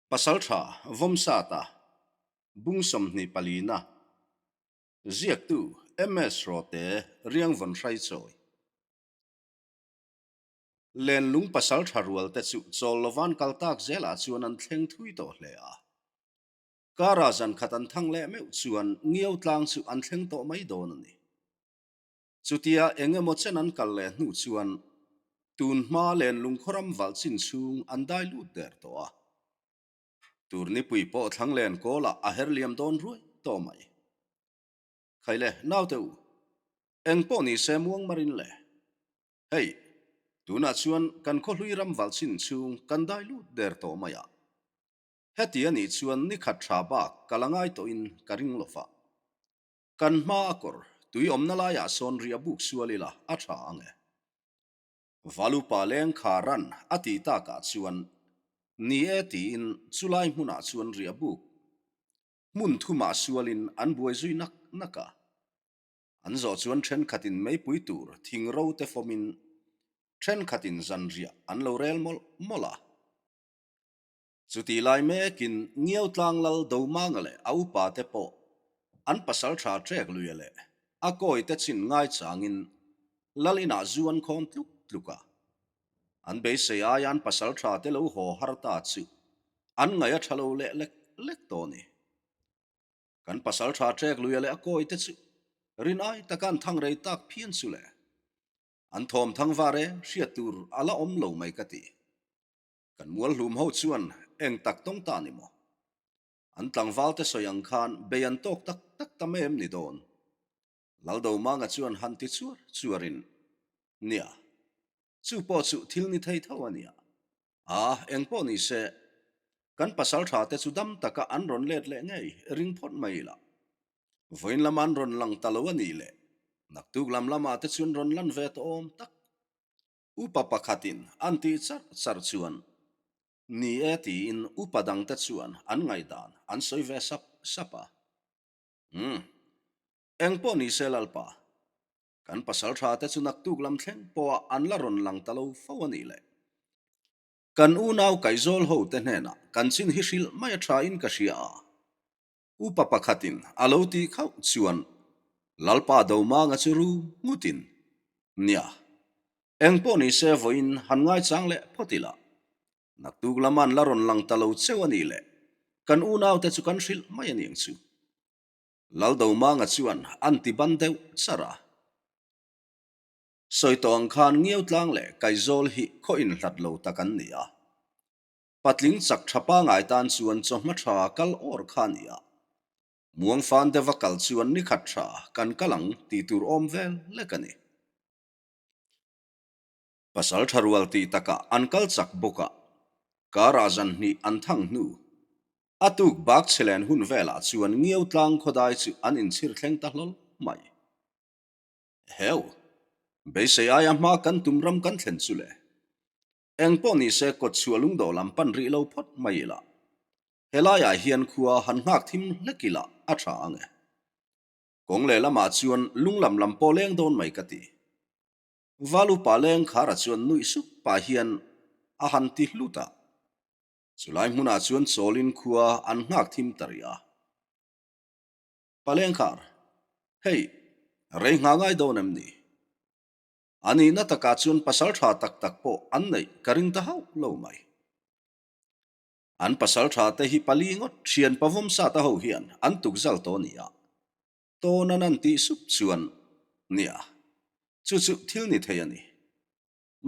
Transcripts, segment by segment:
Pasaltha Vawmsata, Bung 24 na, Ziaktu MS Rawte Riangvawn Hraichawi. Lenlung pasaltha rual te chu chawl lovan kal tak zelah chuan an thleng thui tawh hle a. Kara zan khat an thang leh meuh chuan Ngiau tlang chu an thleng tawh mai dawn a ni. Chutia eng emaw chen an kal leh hnu chuan tun hma lenlung khawram valh chin chhung an dai lut der tawh a. Tur nipui pawh thlang len kawlah a her liam dawn ruai tawh mai. Khaile, naute u, eng pawh ni se muang marin le. Hei, tunah chuan kan khawhlui ram valh chin chhung kan dai lut der tawh mai a. Heti a nih chuan nikhat tha bak ka la ngai tawhin ka ring lo va. Kan hma a kawr, tui awmna laiah sawn ri a buk sual ila a tha ang e. Valupa leng kha ran a tih takah chuan ni e tiin chulai hmunah chuan ri a buk. Hmun thumah sualin an buai zui nak nak a. An zawh chuan thenkhatin meipui tur thing ro te fawmin thenkhatin zanriah an lo rel mawlh mawlh a. Chutih lai mekin Ngiau tlang lal Domanga leh a upa te pawh an pasal tha ṭek luia leh a kawi te chin ngaichangin lal inah zu an khawn tluk tluk a. An beisei aia an pasal tha te lo haw har ta chu an ngaih a tha lo leh lek lek tawh a ni. Kan pasal tha ṭek luia leh a kawi te chu rin ai taka an thang rei tak phian chu le. An thawm thang var e hriat tur a la awm lo mai ka ti. Kan mualhlum ho chuan eng tak tawng ta ni maw? An tlangval te sawi ang khan bei an tawk tak tak ta mai em ni dawn? Laldomanga chuan han ti chuar chuarin, Nia, chu pawh chu thil ni thei tho a nia. A, eng pawh ni se, kan pasal tha te chu dam taka an rawn let leh ngei ring phawt mai ila. Vawiin lama an rawn lang ta lo a nih leh naktuk lam lamah te chuan rawn lan ve tawh awm tak. Upa pakhatin an tih charh charh chuan, Ni e tiin upa dangte chuan an ngaihdan an sawi ve sap sap a. Umm. Eng pawh ni se Lalpa, kan pasal tha te chu naktuk lam thleng pawha an la rawn lang ta lo fo a nih le. Kan unau kaihzawl ho te hnenah kan chin hi hrilh mai a tha in ka hria a. Upa pakhatin a lo tih khauh chuan Lalpa Domanga chu ru ngutin, Nia, eng pawh ni se vawiin han ngaichang leh phawt ila, naktuk lama an la rawn lang ta lo cheu a nih leh kan unaute chu kan hrilh mai a niang chu. Lal Domanga chuan an ti ban deuh char a. Sawi tawh ang khan Ngiau tlang leh Kaizawl hi khaw inhlat lo tak an ni a. Patling chak tha pangai tan chuan chawhma tha kal awr kha a ni a, muang fan deuha kal chuan ni khat tha kan kal ang tih tur awm vel lek a ni. Pasal tha rual tih takah an kal chak bawk a, karah zan hnih an thang hnu. A tuk bak chhe len hun velah chuan Ngiau tlang khawdai chu an inchhir thleng ta hlawl mai. Heu! Beisei aia hma kan tum ram kan thlen chu le. Eng pawh ni se kawt chhuah lungdawh lam pan rih lo phawt mai ila. Helaiah hian khua han nghak thim hlek ila a tha ang e. Kawng leh lamah chuan lung lam lam pawh leng dawn mai ka ti. Val upa leng khara chuan nuih sup pah hian a han ti hlut a. Chulai hmunah chuan chawlin khua an nghak thim ta rih a. Palengkhar, hei, rei nghah ngai dawn em ni? A nihna takah chuan pasal tha tak tak pawh an neih ka ring ta hauh lo mai. An pasal tha te hi pali ngawt thian pavawm sa ta ho hian an tuk zal tawh a ni a. Tawn an an tih sup chuan, Nia, chu chu thil ni thei a ni.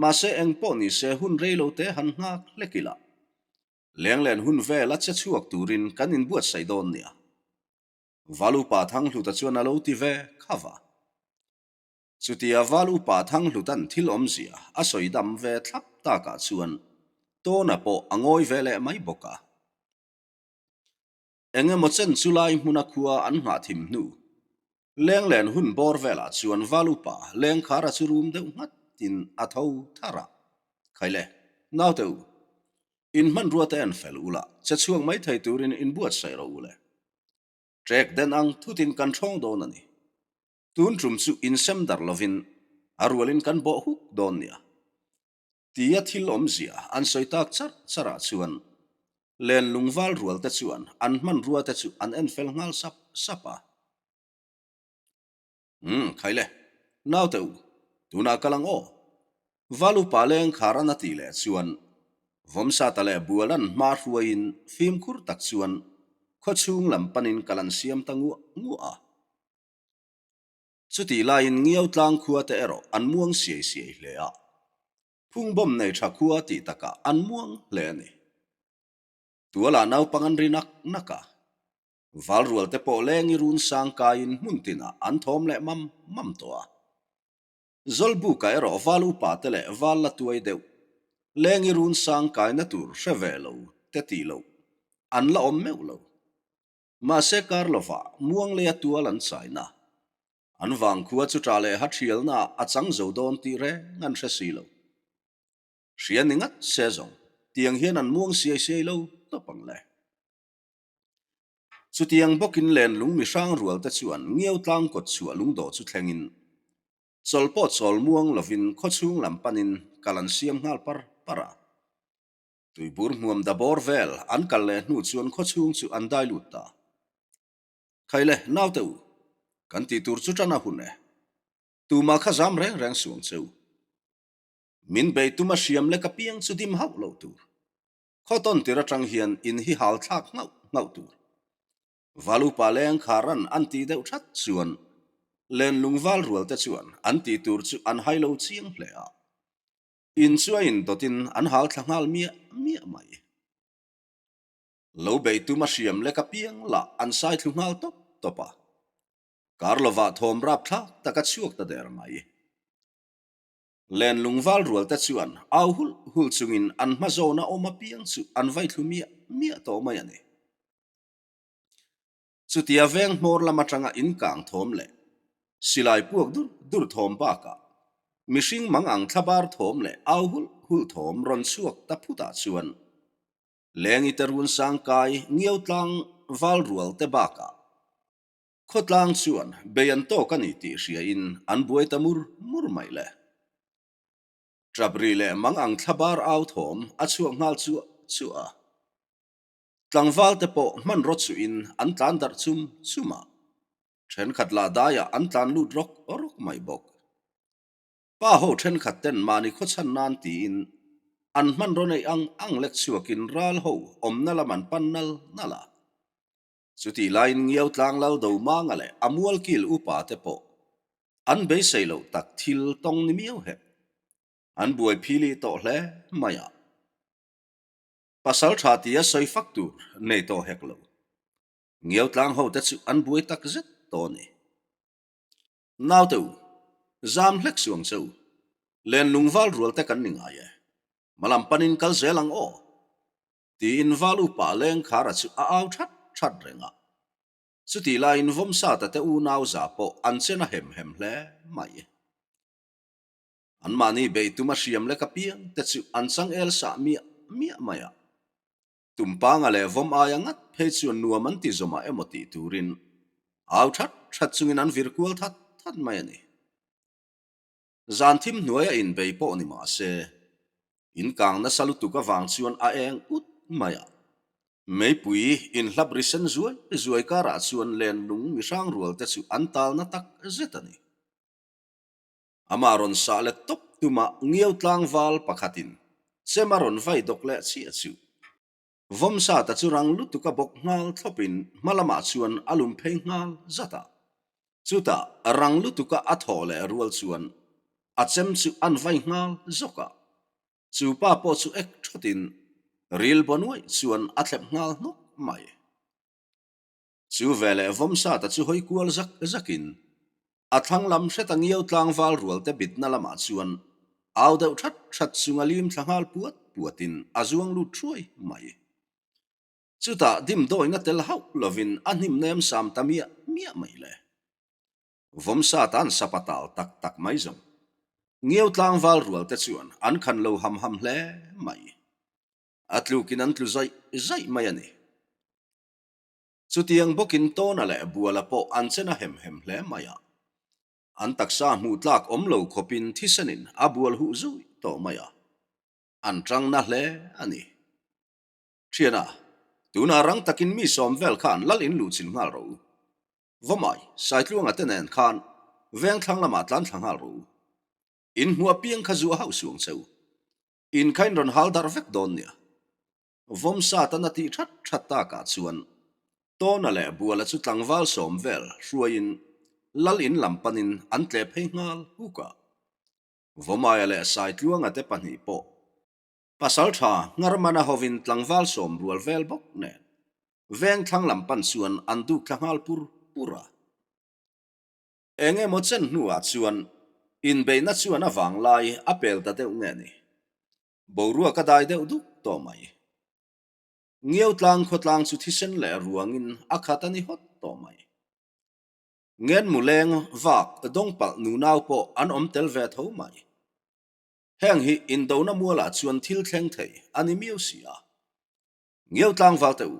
Mahse eng pawh ni se hun rei lo te han nghak hlek ila. Lenglen hun vel a che chhuak turin kan inbuatsaih dawn nia. Valupa Thanghluta chuan a lo ti ve khava. Chutia Val upa Thanghlutan thil awmzia a sawi dam ve thlap takah chuan Tawna pawh a ngawi ve leh mai bawk a. Eng emaw chen chu lai hmuna khua an nghah thim hnu lenglen hun bawr velah chuan Val upa Lengkhara chu rum deuh nghatin a tho thar a, Khaile, naute u, in hmanrua te en fel ula, che chhuak mai thei turin inbuatsaih rawh u le. Trek den ang thutin kan ṭhawng dawn a ni. Tun tum chu insem dar lovin a rualin kan bawh huk dawn nia. Tia thil awmzia an sawi tak char charah chuan. Lenlung val rual te chuan an hmanrua te chu an en fel nghal sap sap a. Umm, khaile, naute u, tunah kal ang aw. Val upa leng khar an a tih leh chuan Vawmsata leh Bualan hma hruaiin fimkhur tak chuan khawchhung lam panin kal an siam ta nguah nguah a. Chutih laiin Ngiau tlang khua te erawh an muang siai siai hle a. Phungbawm nei tha khua tih takah an muang hle a ni. Tualah naupang an ri nak nak a. Valrual te pawh leng i run sang kaiin hmun tinah an thawm leh mam mam tawh a. Zawlbuka erawh val upa te leh val la tuai deuh, leng i run sang kaina tur hre ve lo te tih loh an la awm meuh lo. Mahse kar lovah muang leia tual an chaina. An vangkhua chu ṭah leh ha ṭhialna ah a chang zo dawn tih reng an hre si lo. Hria ni ngat se zawng, tiang hian an muang siai siai lo tawp ang le. Chutiang bawkin lenlung mi hrang rual te chuan Ngiau tlang kawt chhuah lungdawh chu thlengin chawl pawh chawl muang lovin khawchhung lam panin kal an siam nghal par par a. Tuibur hmuam da bawr vel an kal leh hnu chuan khawchhung chu an dai lut ta. Khaile, naute u, kan tih tur chu tan a hun e. Tumah kha zam reng reng suang che u. Min bei tuma hriam lek apiang chu dim hauh loh tur. Khaw tawn tir atang hian in hi hal thlak nghauh nghauh tur. Valupa leng kha ran an tih deuh that chuan lenlung val rual te chuan an tih tur chu an hai lo chiang hle a. In chu a in dawtin an hal thla nghal miah miah mai. Lo bei tum a hriam lek apiang lah an sai thlu nghal tawp tawp a. Kar lovah thawm rap thlak tak a chhuak ta der mai. Lenlung val rual te chuan au hulh hulh chungin an hma zawna awm apiang chu an vai thlu miah miah tawh mai a ni. Chutia veng hmawr lam atanga inkang thawm leh silai puak dur dur thawm bakah mihring mang ang thlabar thawm leh au hulh hulh thawm rawn chhuak ta phutah chuan Lengi te run sangkai ngiau tlang val rual te bakah Khawtlang chuan bei an tawk a ni tih hriain an buai ta mur mur mai le. Ṭap ri leh mang ang thlabar au thawm a chhuak nghal chuah chuah a. Tlangval te pawh hmanraw chuhin an tlan darh chum chum a, ṭhenkhat lah daiah an tlan lut rawk rawk mai bawk. Pa ho ṭhenkhat ten mahni khawchhan nan tiin an hmanraw neih ang ang lek chhuakin ral ho awmna lam an pan nal nal a. Chutih laiin Ngiau tlang lal Domanga leh a mualkil upa te pawh an beisei loh tak thil tawng ni miau hek. An buai phili tawh hle mai a. Pasal tha tia sawi fak tur nei tawh hek lo. Ngiau tlang ho te chu an buai tak zet tawh a ni. Naute u, zam hlek suang che u. Lenlung val rual te kan ni ngai e. Malam panin kal zel ang aw. Tiin val upa Lengkhara chu a au that that reng a. Chutih laiin Vawmsata te unau za pawh an chen a hem hem hle mai. Anmahni bei tuma hriam lek apiang te chu an changel sah miah miah mai a. Tumpanga leh vawm aia ngat phei chuan nuam an ti zawmah emaw tih turin au that that chungin an vir kual that that mai a ni. Zan thim hnuaia inbei pawh ni mah se, inkang nasa lutuk avang chuan a eng ut mai a. Meipui inhlap ri sen zuai zuai karah chuan lenlung mihrang rual te chu an talna tak zet a ni. Amah rawn sah let tawp tumah ngiau tlangval pakhatin chem a rawn vai dawk leh chiah chu. Vawmsata chu rang lutuk a bawk nghal thlawpin hma lamah chuan a lum phei nghal zat a. Chutah rang lutuka a thawh leh rual chuan a chem chu an vai nghal zawk a. Chu pa pawh chu ek thawtin ril baw nuaih chuan a thlep nghal hnawk mai. Chu veleh Vawmsata chu hawi kual zak zakin a thlang lam hreta ngiau tlangval rualte bitna lamah chuan au deuh that that chunga lim thla nghal puat puatin a zuang lut thuai mai. Chutah dimdawina tel hauh lovin a hnim nem sam ta miah miah mai le. Vawmsata an sapa tal tak tak mai zawng. Ngiau tlangval rualte chuan an khan lo ham ham hle mai. A tlukin an tlu zaih zaih mai a ni. Chutiang bawkin Tawna leh Buala pawh an chen a hem hem hle mai a. An taksa hmuh tlak awm lo khawpin thisenin a bual huh zui tawh mai a. An tang na hle a ni. Thiana. Tunah rang takin mi sawm vel khan lal in luh chin nghal rawh u. Vawmai, Saitluanga te nen khan vengthlang lamah tlan thla nghal rawh u. In hmuh apiang kha zu a hauh suang che u. In kha in rawn hal darh vek dawn nia. Vawmsat an a tih that that takah chuan Tawna leh Buala chu tlangval sawm vel hruaiin lal in lam panin an tleh phei nghal huk a. Vawmaia leh Saitluanga te pahnih pawh Pasaltha Ngarmana hovin tlangval sawm rual vel bawk nen vengthlang lam pan chuan an duk thla nghal pur pur a. Eng emaw chen hnuah chuan inbeihna chuan a vanglai a pel ta deuh nge ni? Boruak a dai deuh duk tawh mai. Ngiau tlang khawtlang chu thisen leh ruangin a khat a ni hawt tawh mai. Ngen mu leng vak dawngpalh nunau pawh an awm tel ve tho mai. Heng hi indona mualah chuan thil thleng thei a ni miau si a. Ngiau tlangval teh u,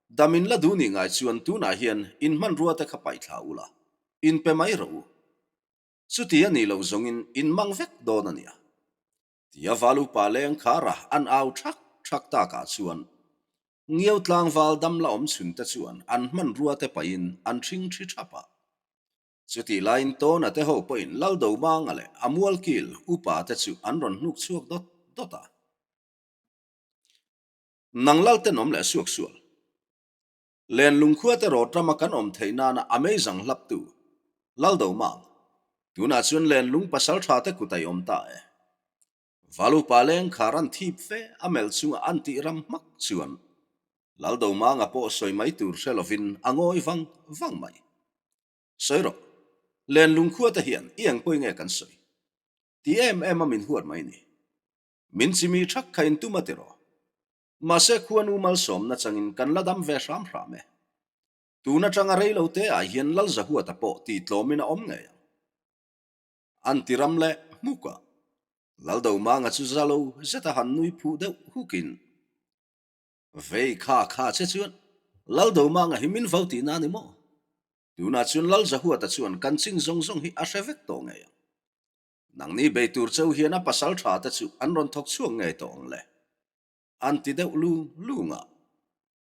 dam in la duh nih ngai chuan tunah hian in hmanrua te kha paih thla ula, in pe mai rawh u. Chuti a nih loh zawngin in mang vek dawn a nia. Tia val upa leng khara an au thak thak takah chuan Ngiau tlangval dam la awm chhun te chuan an hmanrua te paihin an thing thi thap a. Chutih laiin Tawna te ho pawhin Laldomanga leh a mualkil upa te chu an rawn hnuk chhuak dawt dawt a. Nang lal tenawm leh suak sual. Len lungkhua te rawt rama kan awm theih nana a mei zang hlaptu Laldomang, tunah chuan len lung pasal tha te kut a i awm ta e. Valupa leng khar an thip fe a melh chunga an tih ram hmak chuan Laldomanga pawh sawi mai tur hre lovin a ngawi vang vang mai. Sawi rawh, len lungkhua te hian i engpawi nge kan sawi? Ti em em a min huat mai ni. Min chimi thak kha in tum a ti rawh. Mahse khuanu malsawmna changin kan la dam ve hram hram e. Tun atanga rei lo te ah hian Lalzahuata pawh tih tlawmin a awm ngei ang. An ti ram leh hmuk a. Laldomanga chu za lo zeta han nui phuh deuh hukin, Vei kha kha che chuan Laldomanga hi min vo tihna a ni maw? Tunah chuan Lalzahuata chuan kan chin zawng zawng hi a hre vek tawh ngei ang. Nangni bei tur cheu hian a pasal tha te chu an rawn thawk chhuak ngei tawh ang le. An ti deuh lung lung a.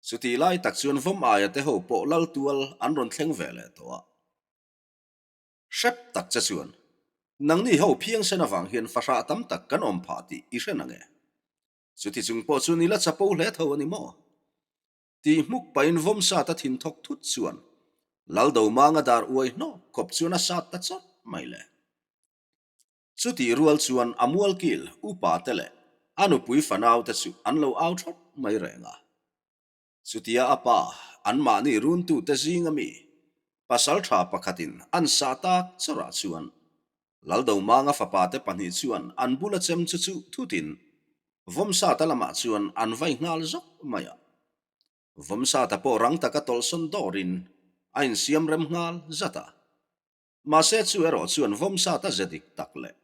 Chutih lai tak chuan vawm aia te ho pawh lal tual an rawn thleng ve leh tawh a. Hrep tak che chuan, nangni ho phiangsen avang hian fahrah tam tak kan awm phah tih i hre nange? Chuti chung pawh chuan i la chapo hle tho a ni maw? Tih hmuk pahin vawm sat a thin thawk thut chuan Laldomanga dar uai hnawk khawp chuan a sat ta chawt mai le. Chutih rual chuan a mualkil upa te leh a nupui fanau te chu an lo au thawt mai reng a. Chutia a pa anmahni runtute zinga mi pasal tha pakhatin an sah tak chawrah chuan Laldomanga fapa te pahnih chuan an bula chem chu chu thutin Vawmsata lamah chuan an vai nghal zawk mai a. Vawmsata pawh rang taka tawlhsawn dawrin a insiam rem nghal zat a. Mahse chu erawh chuan Vawmsata ze dik tak leh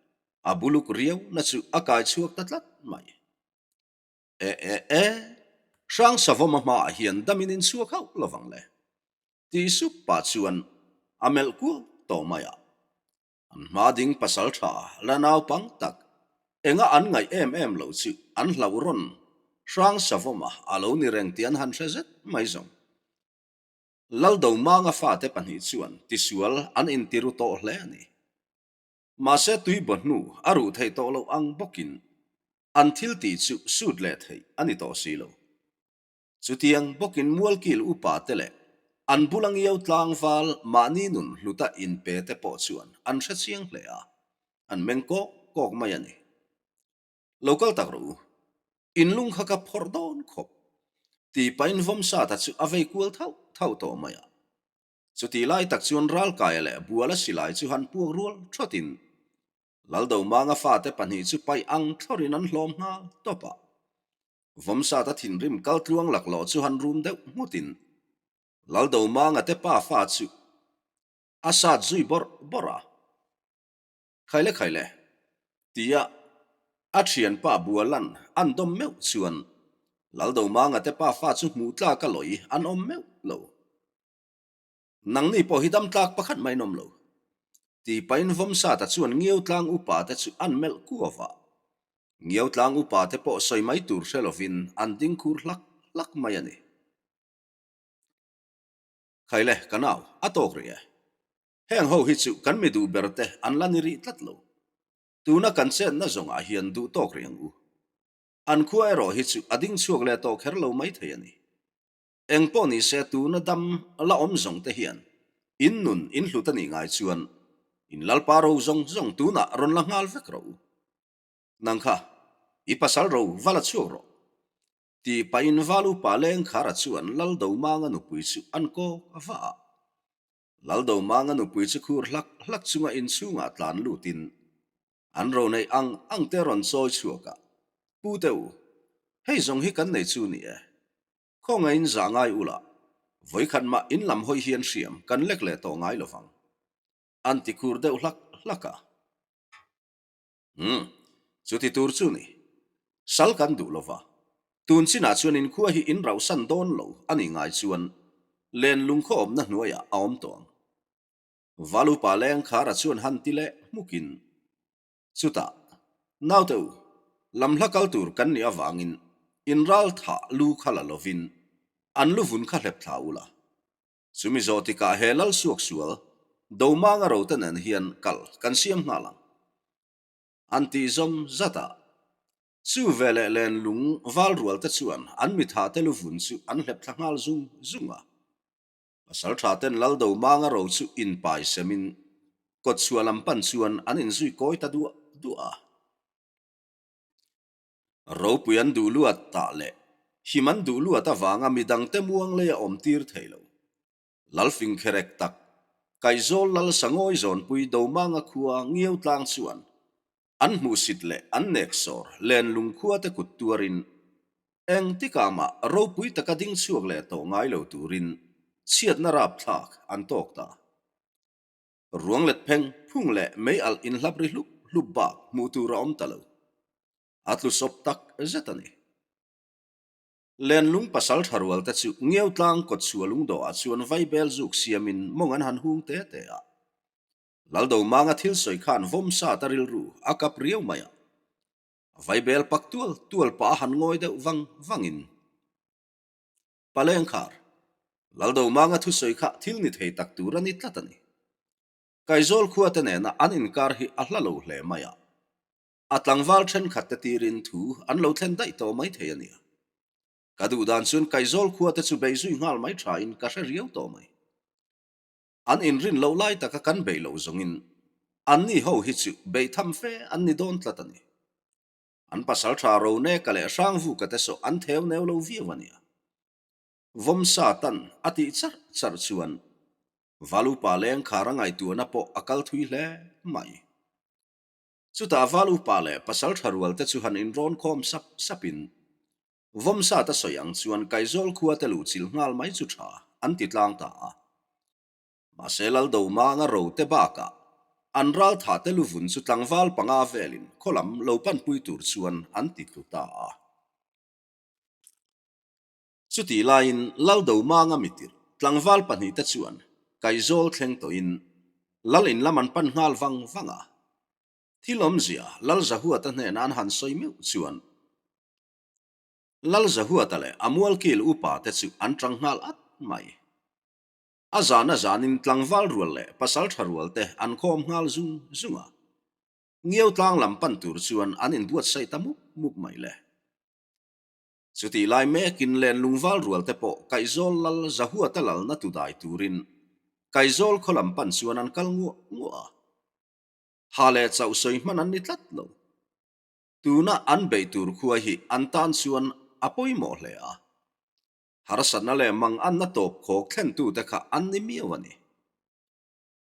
a buluk riau na chu a kai chhuak ta tlat mai. E e e, Hrang Savawma hmaah hian damin in chhuak hauh lovang le. Tih sup pah chuan a melh kual tawh mai a. An hma ding pasal tha la naupang tak enga an ngaih em em lo chu an hlauh rawn Hrang Savawma a lo ni reng tih an han hre zet mai zawng. Laldomanga fate pahnih chuan tisual an intiru tawh hle a ni. Mahse tui baw hnu a ruh theih tawh loh ang bawkin an thil tih chu sut leh theih a ni tawh si lo. Chutiang bawkin mualkil upa te leh an bula ngiau tlangval mahni nun hluta inpe te pawh chuan an hre chiang hle a, an meng kawk kawk mai a ni. Lo kal tak rawh u, in lung kha ka phawrh dawn khawp, tih pahin Vawmsata chu a vei kual thauh thauh tawh mai a. Chutih lai tak chuan Ralkaia leh Buala silai chu han puak rual thawtin Laldomanga fate pahnih chu paih ang thlawrin an hlawm nghal tawp a. Vawmsata thinrim kal tluang laklawh chu han rum deuh nghutin Laldomanga te pa fa chu a sat zui bawrh bawrh a. Khaile khaile, tia a thianpa Bualan an dawm meuh chuan Laldomanga te pa fa chu hmuh tlak a lawi an awm meuh lo. Nangni pawh hi dam tlak pakhat mai an awm lo. Ti pahin Vawmsata chuan Ngiau tlang upa te chu an melh kuau a. Ngiau tlang upa te pawh sawi mai tur hre lovin an ding khur hlak hlak mai a ni. Khaile, ka nau, a tawk rih e. Heng ho hi chu kan mi duh ber te an la ni rih tlat lo. Tuna kan chenna zawngah hian duh tawk rih ang u. An khua erawh hi chu a ding chhuak leh tawh kher lo mai thei a ni. Eng pawh ni se tuna dam la awm zawng te hian in nun in hlut a nih ngai chuan in lalpa ro zawng zawng tunah rawn la nghal vek rawh u. Nang kha, i pasal ro va la chhuak rawh. Tih pahin Valupa Lengkhara chuan Laldomanga nupui chu an kawk a va a. Laldomanga nupui chu khur hlak hlak chunga inchhungah tlan lutin an ro neih ang ang te rawn chawi chhuak a, Pu te u, hei zawng hi kan nei chu ni e. Khawngaihin zah ngai ula, vawikhat mah in lam hawi hian hriam kan lek leh tawh ngai lovang. An ti khur deuh hlak hlak a. Umm, chuti tur chu ni. Sal kan duh lova, tun chinah chuan inkhua hi in rauhsan dawn lo a nih ngai chuan len lungkhaw awmna hnuaiah a awm tawh ang. Valupa Lengkhara chuan han ti leh hmukin, Chutah, naute u, lam hla kal tur kan nih avangin in ral thah lu kha la lovin an lu vun kha hlep thla ula. Chumi zawh tikah he lal suak sual Domanga rote nen hian kal kan siam nghal ang. An tih zawm zat a, chu veleh len lung val rual te chuan an mitha te luvun chu an hlep thla nghal zung zung a. Pasal tha ten lal Domanga ro chu inpai semin kawtchhuah lam pan chuan an inzui kawi ta duah duah a. Ropui an duh luat tah leh him an duh luat avanga midangte muang lei a awm tir thei lo. Lalfing kherek tak, Kaizawl Lal Sangawi zawnpui Domanga khua Ngiau tlang chuan an hmuhsit leh an neksawr Lenlung khua te kut tuarin engtikah mah ropui taka ding chhuak leh tawh ngai lo turin chhiatna rapthlak an tawk ta. Ruang let pheng phung leh mei alh inhlap ri hlup hlup bak hmuh tur a awm ta lo. A tlu sawp tak zet a ni. Lenlung pasal tha rual te chu Ngiau tlang kawt chhuah lungdawhah chuan vaibel zuk siamin mawng an han hung te te a. Laldomanga thil sawi khan vawm sat a rilru a kap riau mai a. Vaibel pak tual tual pah a han ngawi deuh vang vangin. Palengkhar, Laldomanga thusawi kha thil ni thei tak tur a ni tlat a ni. Kaizawl khuate nena an inkar hi a hla lo hle mai a, a tlangval thenkhat te tirin thu an lo thlen daih tawh mai thei a nia. Ka duh dan chuan Kaizawl khuate chu bei zui nghal mai thain ka hre riau tawh mai. An inrin loh lai taka kan bei loh zawngin anni ho hi chu bei tham fe an ni dawn tlat a ni. An pasal tha Roneka leh Hrangvuka te saw an theu neu lo viau a nia. Vawmsa tan a tih charh charh chuan Valupa lengkhar a ngaihtuahna pawh a kal thui hle mai. Chutah Valupa leh pasal tha rual te chu han inrawn khawm sap sapin Vawmsa ta sawi ang chuan Kaizawl khua te luhchilh nghal mai chu tha an ti tlang ta a. Mahse Laldomanga rote bakah an ral thah te luvun chu tlangval panga velin khaw lam lo panpui tur chuan an ti tlu ta a. Chutih laiin Laldomanga mitirh tlangval pahnihte chuan Kaizawl thleng tawhin Lal in lam an pan nghal vang vang a. Thil awmzia Lalzahuata hnenah an han sawi meuh chuan Lalzahuata leh a mualkil upa te chu an tang nghal at mai. A zan a zanin tlangval rual leh pasal tha rual te an khawm nghal zung zung a. Ngiau tlang lam pan tur chuan an inbuatsaih ta mup mup mai le. Chutih lai mekin lenlungval rual te pawh Kaihzawl lal Zahuata lalna tu dai turin Kaihzawl khaw lam pan chuan an kal nguah nguah a. Ha leh chauh sawi hman an ni tlat lo. Tuna an beih tur khua hi an tan chuan a pawimawh hle a. Harsatna leh mang anna tawp khawk thlentute kha an ni miau a ni.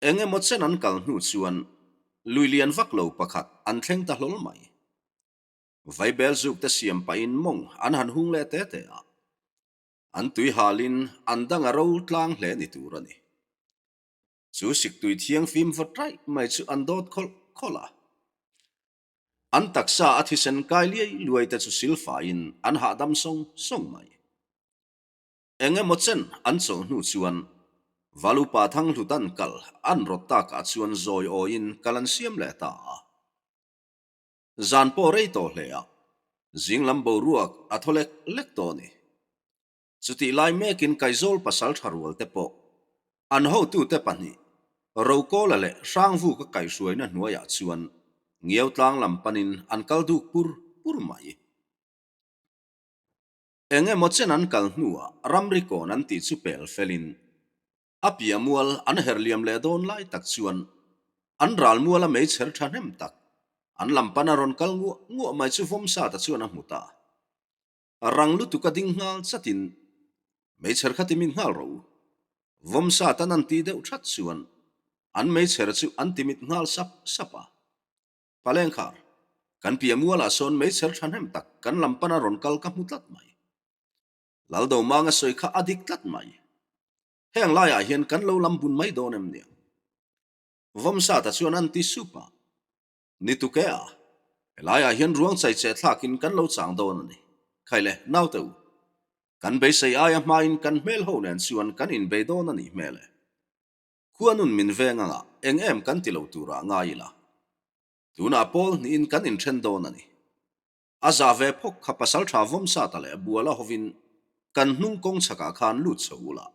Eng emaw chen an kal hnu chuan lui lian vak lo pakhat an thleng ta hlawl mai. Vaibel zukte siam pahin mawng an han hung leh te te a. An tui halin an dang a ro tlang hle ni tur a ni. Chu siktui thiangfim vawt raih mai chu an dawt khawlh khawlh a. An taksa a thisen kai liai luai te chu silfaiin an hahdam sawng sawng mai. Eng emaw chen an chawlh hnu chuan Valupa Thanghlutan kal an rawt takah chuan zawi awiin kal an siam leh ta a. Zan pawh rei tawh hle a, zing lam boruak a thaw lek lek tawh a ni. Chutih lai mekin Kaizawl pasal tha rual te pawh. An hotute pahnih, Rokawla leh Hrangvuka kaihhruaina hnuaiah chuan Ngiau tlang lam panin an kal duk pur pur mai. Eng emaw chen an kal hnuah ramri kawn an tih chu pel felin a piah mual an herh liam leh dawn lai tak chuan an ral muala meichher thahnem tak an lam pana rawn kal nguah nguah mai chu Vawmsata chuan a hmu ta. Rang lutuk a ding nghal chatin meichher kha timit nghal ro. Vawmsatan an tih deuh that chuan an meichher chu an timit nghal sap sap a. Palengkhar, kan piah mualah sawn meichher thahnem tak kan lam pana rawn kal ka hmu tlat mai. Laldomanga sawi kha a dik tlat mai. Heng laiah hian kan lo lam bun mai dawn em nia? Vawmsata chuan an ti sup a. Ni tuk e a, helaiah hian ruang chai che thlakin kan lo chang dawn a ni. Khai le, naute u, kan beisei aia hmain kan hmel ho nen chuan kan inbei dawn a nih hmel e. Khuanun min veng anga eng em kan ti lo turah ngai ila. Tunah pawl hnihin kan inthen dawn a ni. A za ve phawk kha pasaltha Vawmsata leh Buala hovin kan hnung kawng chhakah khan lut chho ula.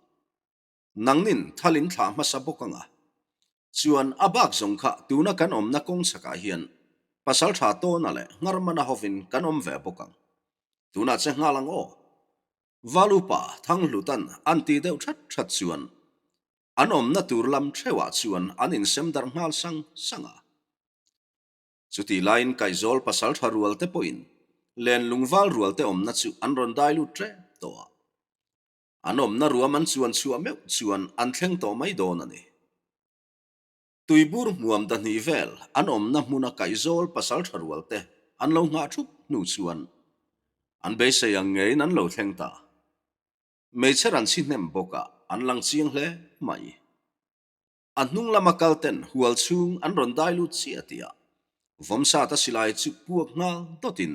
Nangnin thal in thlah hmasa bawk anga. Chuan a bak zawng kha tuna kan awmna kawng chhakah hian pasaltha Tawna leh Ngharmana hovin kan awm ve bawk ang. Tunah che nghal ang aw. Valupa Thanghlutan an ti deuh that that chuan an awmna tur lam theuhah chuan an insem darh nghal sang sang a. Chutih laiin Kaihzawl pasal tha rual te pawhin len lungval rual te awmna chu an rawn dai lut tep tawh a. An awmna ruam an chuan chhuah meuh chuan an thleng tawh mai dawn a ni. Tuibur hmuam dahnih vel an awmna hmuna Kaihzawl pasal tha rual te an lo nghah thup hnu chuan an beisei ang ngeiin an lo thleng ta. Hmeichhe ran chhi hnem bawkah an lang chiang hle mai. A hnung lama kal ten hual chhung an rawn dai lut chiah tih ah Vawmsata silai chu puak nghal dawtin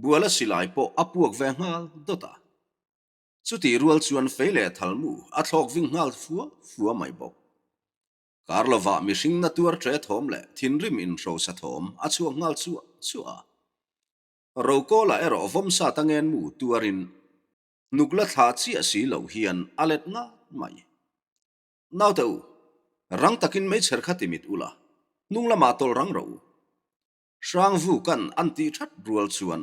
Buala silai pawh a puak ve nghal dawt a. Chutih rual chuan fei leh thalmu a thlawk ving nghal fua fua mai bawk. Kar lovah mihring na tuar ṭe thawm leh thinrim inhrosa thawm a chhuak nghal chuah chuah a. Rokawla erawh Vawmsata ngenmu tuarin hnuk la thlah chiah si lo hian a let ngat mai. Naute u, rang takin meichher kha ti mit ula, hnung lamah tawlh rang rawh u. Hrangvuka'n an tih that rual chuan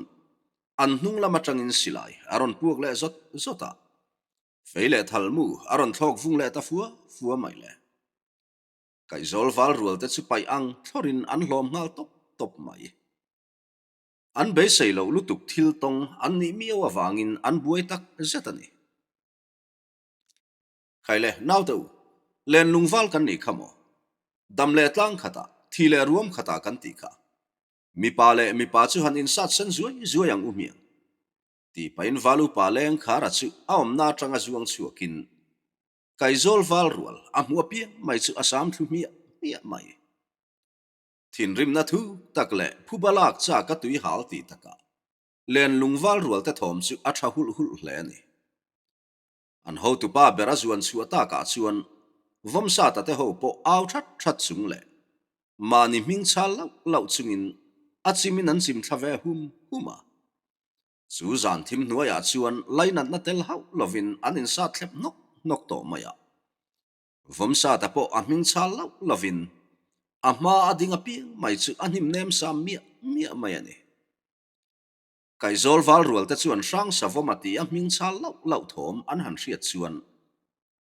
an hnung lam atangin silai a rawn puak leh zawt zawt a, fei leh thalmu a rawn thlawk vung leh ta fua fua mai le. Kaihzawl val rual te chu paih ang thlawrin an hlawm nghal tawp tawp mai. An beisei loh lutuk thil tawng an nih miau avangin an buai tak zet a ni. Khai le, naute u, len lungval kan nih kha maw? Dam leh tlang khatah, thi leh ruam khatah kan tih kha. Mipa leh mipa chu han insat sen zuai zuai ang u hmiang. Tih pahin val upa leng khara chu a awmna atanga zuang chhuakin Kaizawl val rual a hmu apiang mai chu a sam thlu hmiah hmiah mai. Thinrimna thu tak leh phuba lak chak a tui hal tih takah len lungval rualte thawm chu a tha hulh hulh hle a ni. An hotupa ber a zuan chhuah takah chuan Vawmsata te ho pawh au that that chung leh mahni hming chhal lauh lauh chungin a chimin an chim thla ve hum hum a. Chu zan thim hnuaiah chuan lainatna tel hauh lovin an insat thlep nawk nawk tawh mai a. Vawmsata pawh a hming chhal lauh lovin a hma a ding apiang mai chu a hnim nem sam miah miah mai a ni. Kaihzawl val rual te chuan hrang savawm a ti a hming chhal lauh lauh thawm an han hriat chuan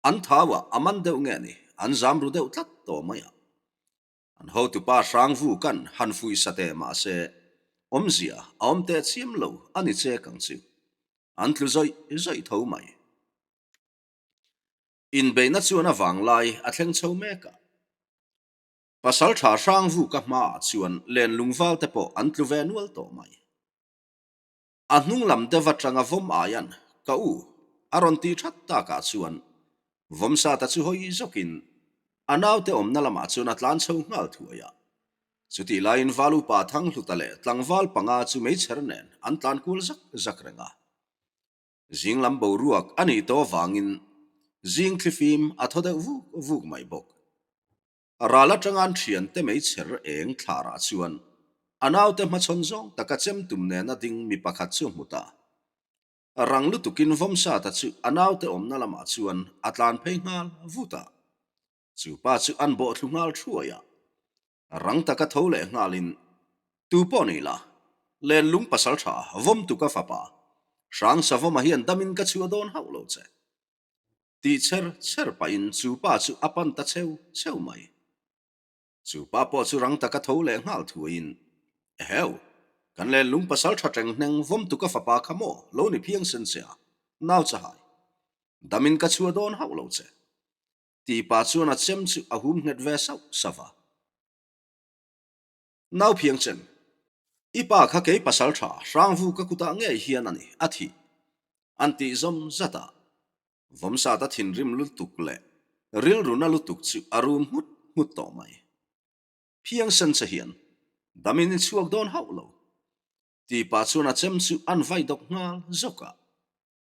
an thau ah a man deuh nge ni an zam ru deuh tlat tawh mai a. An hotupa hrang vu kan han fuih sa teh mahse awmzia a awm teh chiam lo a ni chek ang chu. An tlu zawih zawih tho mai. Inbeihna chuan a vanglai a thleng chho mek a. Pasalṭha Hrangvuka hmaah chuan lenlungval te pawh an tlu ve nual tawh mai. A hnung lam deuh atanga vawm aian ka u a rawn tih that takah chuan Vawmsata chu hawi zawkin a naute awmna lamah chuan a tlan chho nghal thuai a. Chutih laiin Valupa Thanghluta leh tlangval panga chu meichher nen an tlan kual zak zak reng a. Zing lam boruak a nih tawh avangin zing thlifim a thaw deuh vuk vuk mai bawk. Ral atanga an thiante meichher eng thlarah chuan a naute hmachhawn zawng taka chem tum nena ding mi pakhat chu a hmu ta. Rang lutukin Vawmsata chu a naute awmna lamah chuan a tlan phei nghal vut a. Chu pa chu an bawhthlu nghal thuai a. Rang taka tho leh nghalin, Tu pawh ni la, Lenlung pasaltha Vawmtuka fapa, Hrangsa Vawma hian damin ka chhuah dawn hauh lo che. Tih cher cher pahin chu pa chu a pan ta cheu cheu mai. Chu pa pawh chu rang taka tho leh nghal thuaiin, Eheu, kan Lenlung pasaltha teng hneng Vawmtuka fapa kha maw lo ni phiang sen che a, nau chahai. Damin ka chhuah dawn hauh lo che. Tih pah chuan a chem chu a hum nghet ve sauh sauh a. Nau phiang chem, i pa kha kei pasal tha Hrangvu ka kutah ngei hian a ni, a thih. An tih zawm zat a. Vawmsata thinrim lutuk leh rilruna lutuk chu a rum nghut nghut tawh mai. Phiang sen che hian damin i chhuak dawn hauh lo. Tih pah chuan a chem chu an vai dawk nghal zawk a.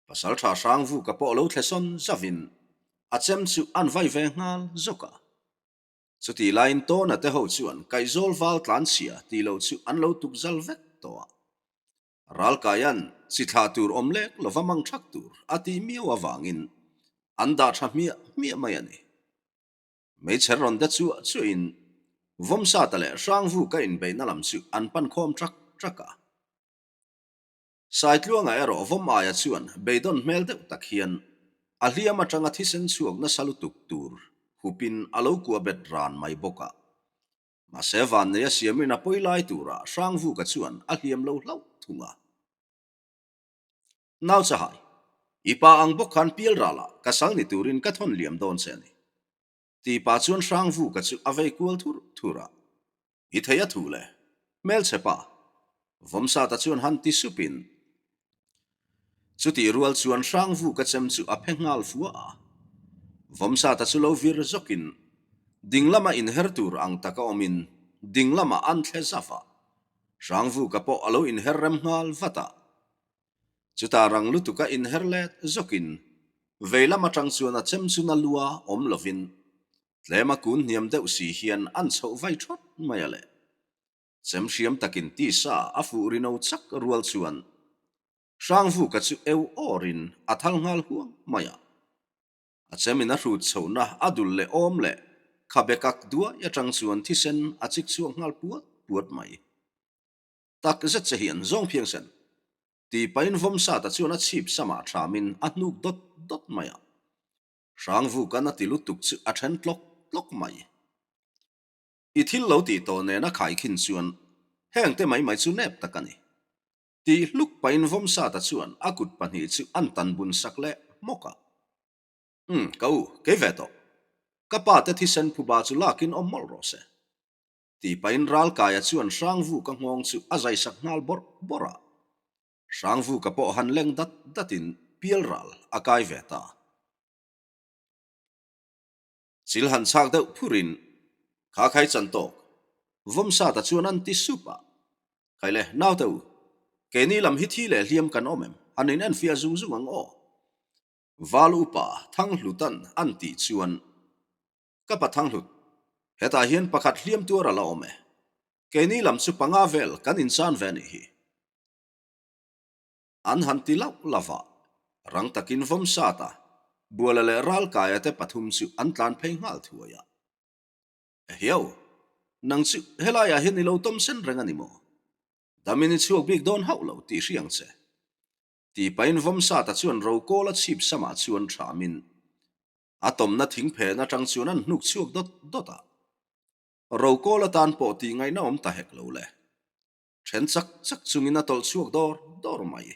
Pasalṭha Hrangvuka pawh lo thle sawn zavin a chem chu an vai ve nghal zawk a. Chutih laiin Tawna te ho chuan kaihzawl val tlanchhia tih loh chu an lo tuk zal vek tawh a. Ralkaia'n chi thlah tur awm lek lova mang thak tur a tih miau avangin an dah tha hmiah hmiah mai a ni. Meichher rawn de chuah chuahin Vawmsata leh Hrangvuka inbeihna lam chu an pan khawm ṭak ṭak a. Saitluanga erawh vawm aia chuan beidawn hmel deuh tak hian a hliam atanga thisen chhuak nasa lutuk tur hupin a lo kuah bet ran mai bawk a. Mahse vanneia siamin a pawi lai turah Hrangvuka chuan a hliam lo hlauh thung a. Nau chahai, i pa ang bawk khan pial ralah ka sal ni turin ka thawn liam dawn che a ni. Tih pah chuan Hrangvuka chu a vei kual thur thur a. I thei a thu le, hmelchhe pa. Vawmsata chuan han ti supin chutih rual chuan Hrangvuka chem chu a phe nghal fua a. Vawmsata chu lo vir zawkin ding lama inher tur ang taka awmin ding lamah an thle zauh a. Hrangvuka pawh a lo inher rem nghal vat a. Chutah rang lutuka inher let zawkin vei lam atang chuan a chem chu na lua awm lovin tlema kun hniam deuh si hian an chhoh vai thawt mai a le. Chem hriam takin tisa a fuh rino chak rual chuan Hrangvuka chu eu awrin a thal nghal huang mai a. A chemin a hrut chhohna a dul leh awm leh khabe kak duai atang chuan thisen a chik chhuak nghal puat puat mai. Tak zet che hian zawng phiang sen. Tih pahin Vawmsata chuan a chhip samah thamin a hnuk dawt dawt mai a. Hrangvukan a ti lutuk chu a then tlawk tlawk mai. I thil lo tih tawh nena khaikhin chuan heng te mai mai chu nep tak a ni. Tih hluk pahin Vawmsata chuan a kut pahnih chu an tan bun sak leh hmawk a. Umm, ka u, kei ve tawh. Ka pa te thisen phuba chu lakin awm mawlh rawh se. Tih pahin Ralkaia chuan Hrangvuka nghawng chu a zaisak nghal bawrh bawrh a. Hrangvuka pawh han leng dat datin pialral a kai ve ta. Chil han chhak deuh phurin kha khai chan tawk Vawmsata chuan an ti sup a. Khaile, naute u, keini lam hi thi leh hliam kan awm em? Han in enfiah zung zung ang aw. Val upa Thanghlutan an tih chuan Ka pa Thanghlut, hetah hian pakhat hliam tuar a la awm e. Keini lam chu panga vel kan inchan ve anih hi. An han ti lauh lauh a, rang takin Vawmsata, Buala leh Ralkaia te pathum chu an tlan phei nghal thuai a. Ehiau, nang chu helaiah hian i lo tawm sen reng a ni maw? Damin i chhuak bik dawn hauh lo tih hri ang che. Tih pahin Vawmsata chuan Rokawla chhip samah chuan thamin a tawmna thing phen atang chuan an hnuk chhuak dawt dawt a. Rokawl atan pawh tih ngaihna awm ta hek lo le. Then chak chak chungin a tawlh chhuak dawr dawr mai.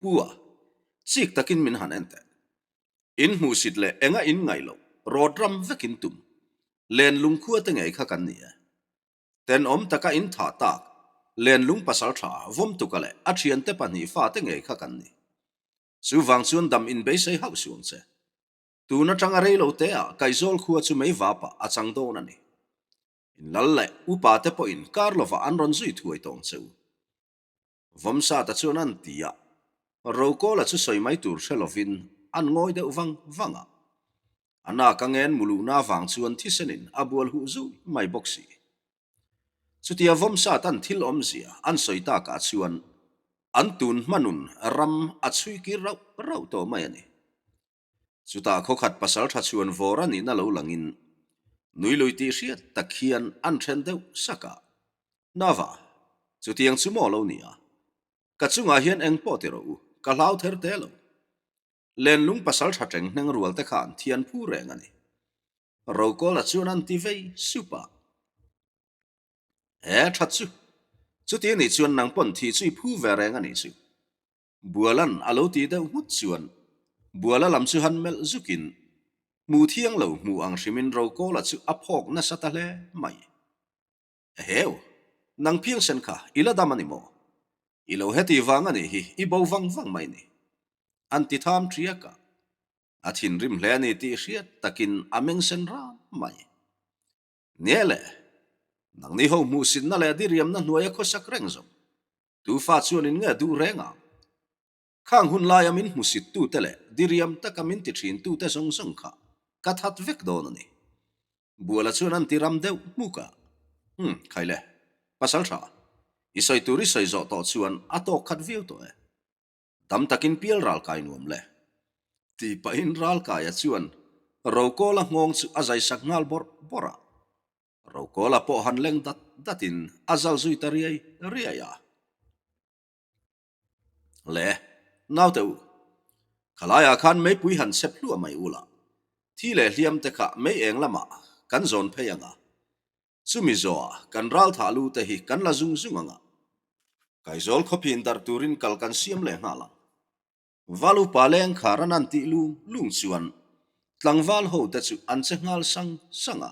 Pu a, chik takin min han en teh. In hmuhsit leh enga in ngaih loh rawt ram vekin tum. Len lungkhua te ngei kha kan ni e. Tenawm taka in thah tak, Lenlung pasal tha Vawmtuka leh a thiante pahnih fate ngei kha kan ni. Chuvang chuan dam in beisei hauh suang che. Tun atanga rei lo te ah Kaizawl khua chu mei vapah a chang dawn a ni. In lal leh upa te pawhin kar lovah an rawn zui thuai tawng che u. Vawmsata chuan an ti a, Rokawla chu sawi mai tur hre lovin an ngawi deuh vang vang a. A nak a ngen muluhna avang chuan thisenin a bual huh zui mai bawk si. Chutia Vawmsat an thil awmzia an sawi takah chuan. An tun hmanun ram a chhui kir rauh rauh tawh mai a ni. Chutah khawkhat pasal tha chhuan vawr a nihna lo langin nui lui tih hriat tak hian an then deuh sak a. Nava, chutiang chu maw lo ni a? Ka chungah hian eng pawh ti rawh u, ka hlau ther te lo. Lenlung pasal tha teng hneng rual te khan thian phu reng a ni. Rokawla chuan an ti vei sup a. He tha chu, chuti a nih chuan nang pawn thih chu i phu ve reng a nih chu. Bualan a lo ti deuh nghut chuan Buala lam chu han melh zukin hmu thiang lo hmu ang hrimin Rokawla chu a phawk nasa ta hle mai. Eheu, nang phiangsen kha i la dam a ni maw? I lo heti vang a nih hi i bo vang vang mai ni. An ti tham ṭiak a. A thinrim hle a ni tih hriat takin a meng sen ram mai. Nia le, nangni ho hmuhsitna leh diriamna hnuaia khawsak reng zawng, tufa chuan in nge duh reng ang? Khang hun laia min hmusittute leh diriam taka min ti thintute zawng zawng kha ka that vek dawn a ni. Buala chuan an ti ram deuh hmuk a. Umm, khai le, pasal tha, i sawi tur i sawi zawh tawh chuan a tawk khat viau tawh e. Tam takin pial ral kai nuam le. Tih pahin Ralkaia chuan Rokawla nghawng chu a zai sak nghal bawrh bawrh a. Rokawla pawh han leng dat datin a zal zui ta riai riai a. Le, naute u, khalaiah khan meipui han chep hluah mai ula, thi leh hliam te kha mei eng lamah kan zawn phei ang a. Chumi zawhah kan ral thah lu te hi kan la zung zung ang a, Kaizawl khawphin darh turin kal kan siam leh nghal ang. Val upa leng khar an an tih lung lung chuan tlangval ho te chu an che nghal sang sang a.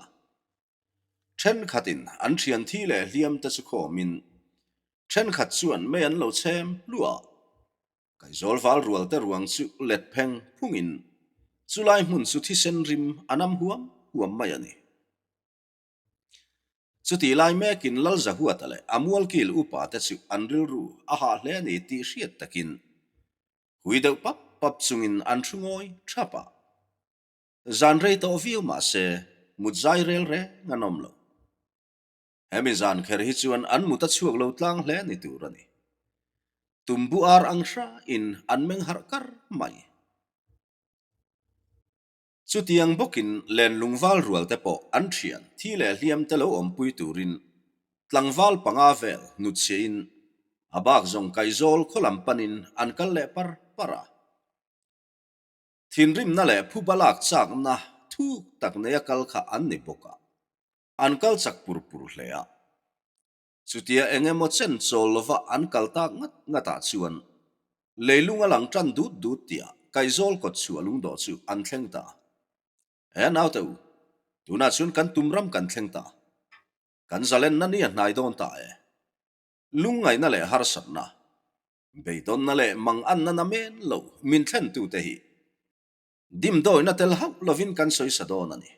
Thenkhatin an thian thi leh hliam te chu khawmin thenkhat chuan mei an lo chhem hluah a. Kaizawl val rual te ruang chu let pheng phungin chulai hmun chu thisen rim a nam huam huam mai a ni. Chutih lai mekin Lal Zahuata leh a mualkil upa te chu an rilru a hah hle a ni tih hriat takin hui deuh pap pap chungin an thu ngawi thap a. Zan rei tawh viau mah se mut zai rel reng an awm lo. Hemi zan kher hi chuan an mut a chhuak lo tlang hle ni tur a ni. Tumbu ar ang hrain an meng harh kar mai. Chutiang bawkin lenlungval rual te pawh an thian thi leh hliam te lo awmpui turin tlangval panga vel hnutchhiahin a bak zawng Kaizawl khaw lam panin an kal leh par par a. Thinrimna leh phuba lak chakna thuk tak neia kal kha an ni bawk a, an kal chak pur pur hle a. Chutia eng emaw chen chawl lova an kal tak ngat ngatah chuan leilung a lang tan dut dut tih Kaizawl kawt chhuah lungdawh chu an thleng ta. He naute u, tunah chuan kan tum ram kan thleng ta. Kan zalenna ni a hnai dawn ta e. Lungngaihna leh harsatna, beidawnna leh manganna na men lo min thlentute hi dimdawina tel hauh lovin kan sawi sa dawn a ni.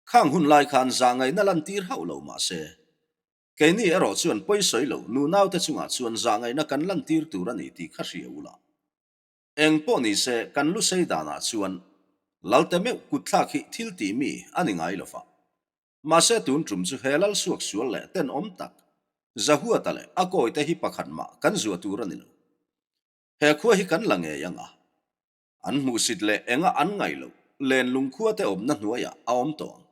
Khang hun lai khan zahngaihna lantir hauh lo mah se, keini erawh chuan pawisawi lo nunaute chungah chuan zahngaihna kan lantir tur a ni tih kha hria ula. Eng pawh ni se kan lu sei danah chuan Lalte meuh kutthlak hi thil tih mi a ni ngai lo va. Mahse tun tum chu he lal suak sual leh tenawm tak Zahuata leh a kawite hi pakhat mah kan zuah tur a ni lo. He khua hi kan la ngei ang a. An hmuhsit leh enga an ngaih loh lenlung khua te awmna hnuaiah a awm tawh ang.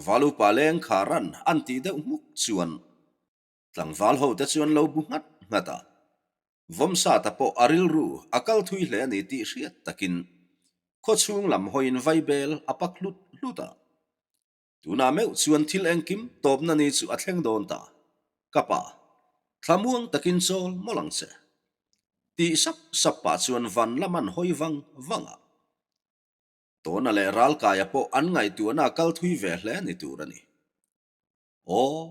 Valupa leng kha ran an tih deuh hmuk chuan tlangval ho te chuan lo bu nghat nghat a. Vawmsata pawh a rilru a kal thui hle a ni tih hriat takin khawchhung lam hawiin vaibel a pak hlut hlut a. Tunah meuh chuan thil engkim tawpna ni chu a thleng dawn ta. Ka pa, thlamuang takin chawl mawlh ang che. Tih sap sap pah chuan van lam an hawi vang vang a. Tawna leh Ralkaia pawh an ngaihtuahna a kal thui ve hle ni tur a ni. Aw,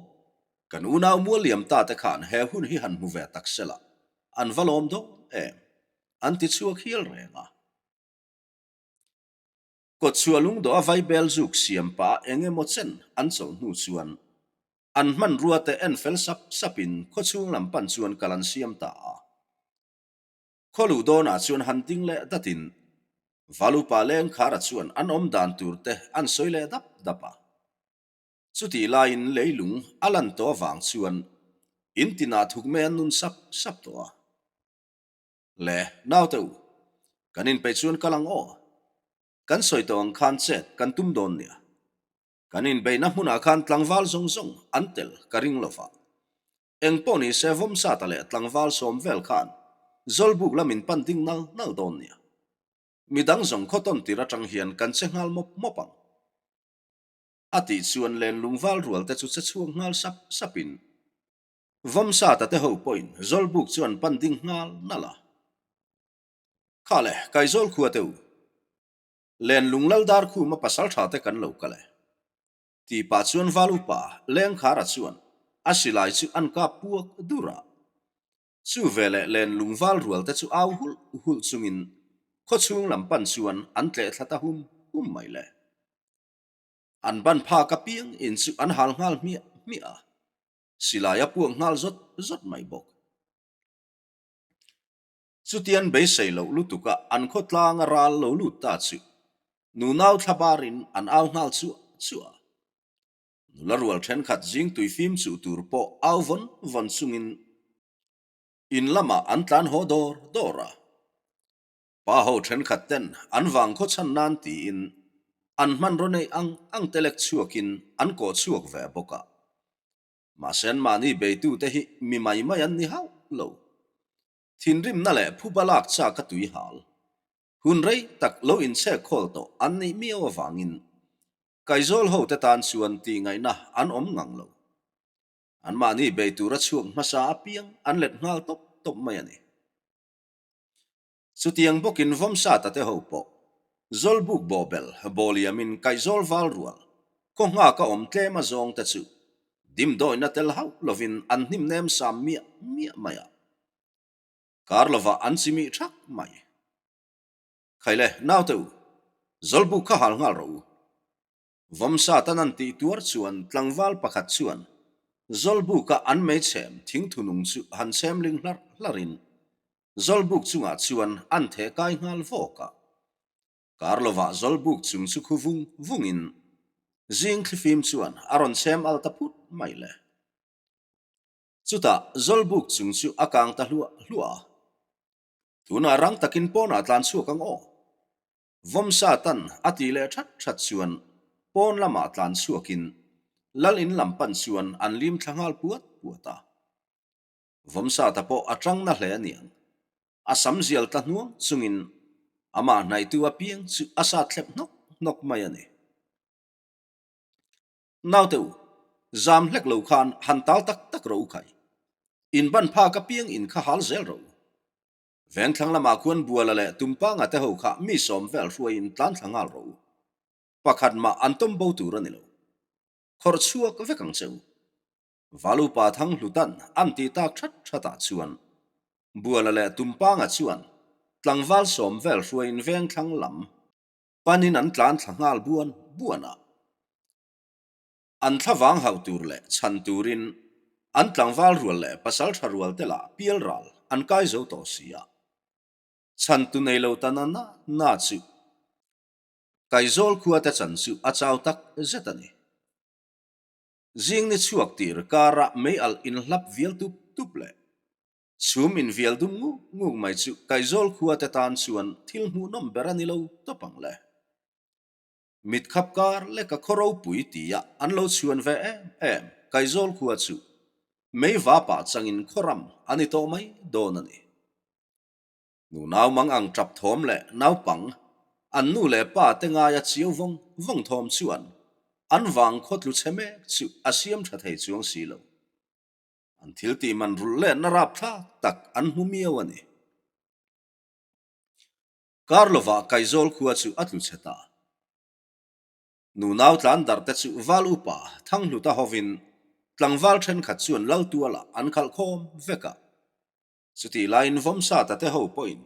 kan unau mualliam ta te khan he hun hi han hmu ve tak sela, an va lawm dawn em? An ti chhuak hial reng a. Kawtchhuah lungdawh a vaibel zuk siam pah eng emaw chen an chawlh hnu chuan an hmanrua te en fel sap sapin khawchhung lam pan chuan kal an siam ta a. Khaw luh dawnah chuan han ding leh datin Valupa Lengkhara chuan an awm dan tur te an sawi leh dap dap a. Chutih laiin leilung a lan tawh avang chuan. In tinah thuk mai an nun sap sap tawh a. Le, naute u, kan inpeih chuan kal ang aw. Kan sawi tawh ang khan chet kan tum dawn nia. Kan inbeihna hmunah khan tlangval zawng zawng an tel ka ring lo va. Eng pawh ni se Vawmsata leh tlangval sawm vel khan Zawlbuk lam in pan ding nal nal dawn nia. Midang zawng khaw tawn tir atang hian kan che nghal mawp mawp ang. A tih chuan lenlung val rual te chu che chhuak nghal sap sap in Vawmsata te ho pawhin Zawlbuk chu an pan ding nghal nal a. Kha le, Kaizawl khua te u. Lenlung lal dar khuma pasal tha te kan lo kal e. Tih pah chuan val upa Lengkhara chuan a silai chu an kap puak dur a. Chu veleh lenlung val rual te chu au hulh hulh chungin khawchhung lam pan chuan an tleh thla ta hum hum mai le. An ban phak apiang in chu an hal nghal hmiah hmiah a, silai a puak nghal zawt zawt mai bawk. Chutian beisei loh lutuka an khawtlanga ral lo lut ta chu nunau thla barin an au nghal chuah chuah a. Nula rual thenkhat zing tui fim chuh tur pawh au vawn vawn chungin in lamah an tlan haw dawr dawr a. Pa ho thenkhat ten an vang khaw chhan nan tiin an hmanraw neih ang ang te lek chhuakin an kawh chhuak ve bawk a. Mahse an mahni beitute hi mi mai mai an ni hauh lo. Thinrimna leh phuba lak chak a tui hal. Hun rei tak lo inchhek khawl tawh an nih miau avangin Kaizawl ho te tan chuan tih ngaihna an awm ngang lo. An mahni bei tura chhuak hmasa apiang an let nghal tawp tawp mai a ni. Chutiang bawkin Vawmsata te ho pawh Zawlbuk bawhbel bawliamin Kaihzawl val rual khaw nghak a awm tlem a zawng te chu dimdawina tel hauh lovin an hnim nem sam miah miah mai a. Kar lovah an chimih thak mai. Khaile, naute u, Zawlbuk kha hal nghal rawh u. Vawmsatan an tih tuar chuan tlangval pakhat chuan Zawlbuka an meichhem thingthunung chu han chhem ling hlarh hlarhin Zawlbuk chungah chuan an theh kai nghal vawk a. Kar lovah Zawlbuk chung chu khu vung vungin zing thlifim chuan a rawn chhem al ta phut mai le. Chutah Zawlbuk chung chu a kang ta hluah hluah a. Tunah rang takin pawnah tlan chhuak ang aw. Vawmsa tan a tih leh that that chuan pawn lamah tlan chhuakin Lal in lam pan chuan an lim thla nghal puat puat a. Vawmsa ta pawh a tang na hle a niang. A sam zial tla hnuang chungin amah hnaihtu apiang chu a sat thlep hnawk hnawk mai a ni. Naute u, zam hlek lo khan han tal tak tak rawh u khai. In ban phak apiang in kha hal zel rawh u. Vengthlang lamah khuan Buala leh Tumpanga te ho kha mi sawm vel hruaiin tlan thla nghal rawh u. Pakhat mah an tawm bo tur a ni lo. Khawrh chhuak vek ang che u. Valupa Thanghlutan an ti tak that thatah chuan Buala leh Tumpanga chuan tlangval sawm vel hruaiin vengthlang lam panin an tlan thla nghal buan buan a. An thlavang hauh tur leh chhan turin an tlangval rual leh pasal tha rual te lah pial ral an kai zo tawh si a. Chhan tu nei lo ta na na na chu Kaizawl khua te chan chu a chau tak zet a ni. Zing ni chhuak tir kara mei alh inhlap vial tup tup leh chhum invial dum nguk nguk mai chu Kaizawl khua te tan chuan thil hmuhnawm ber a ni lo tawp ang le. Mit khap kar leka khaw ropui tia an lo chhuan ve em em Kaizawl khua chu mei va pah changin khaw ram a ni tawh mai dawn a ni. Nu naumang ang tap thawm leh naupang an nu leh pa te ngaia chiau vawng vawng thawm chuan an vang khaw tlu chhe mek chu a siam tha thei chuang si lo. An thil tih man rulh letna rapthlak tak an hmu miau a ni. Kar lovah Kaizawl khua chu a tlu chhe ta. Nu nau tlan darh te chu val upa Thanghluta hovin tlangval thenkhat chuan lal tualah an khalh khawm vek a. Chutih laiin Vawmsata te ho pawhin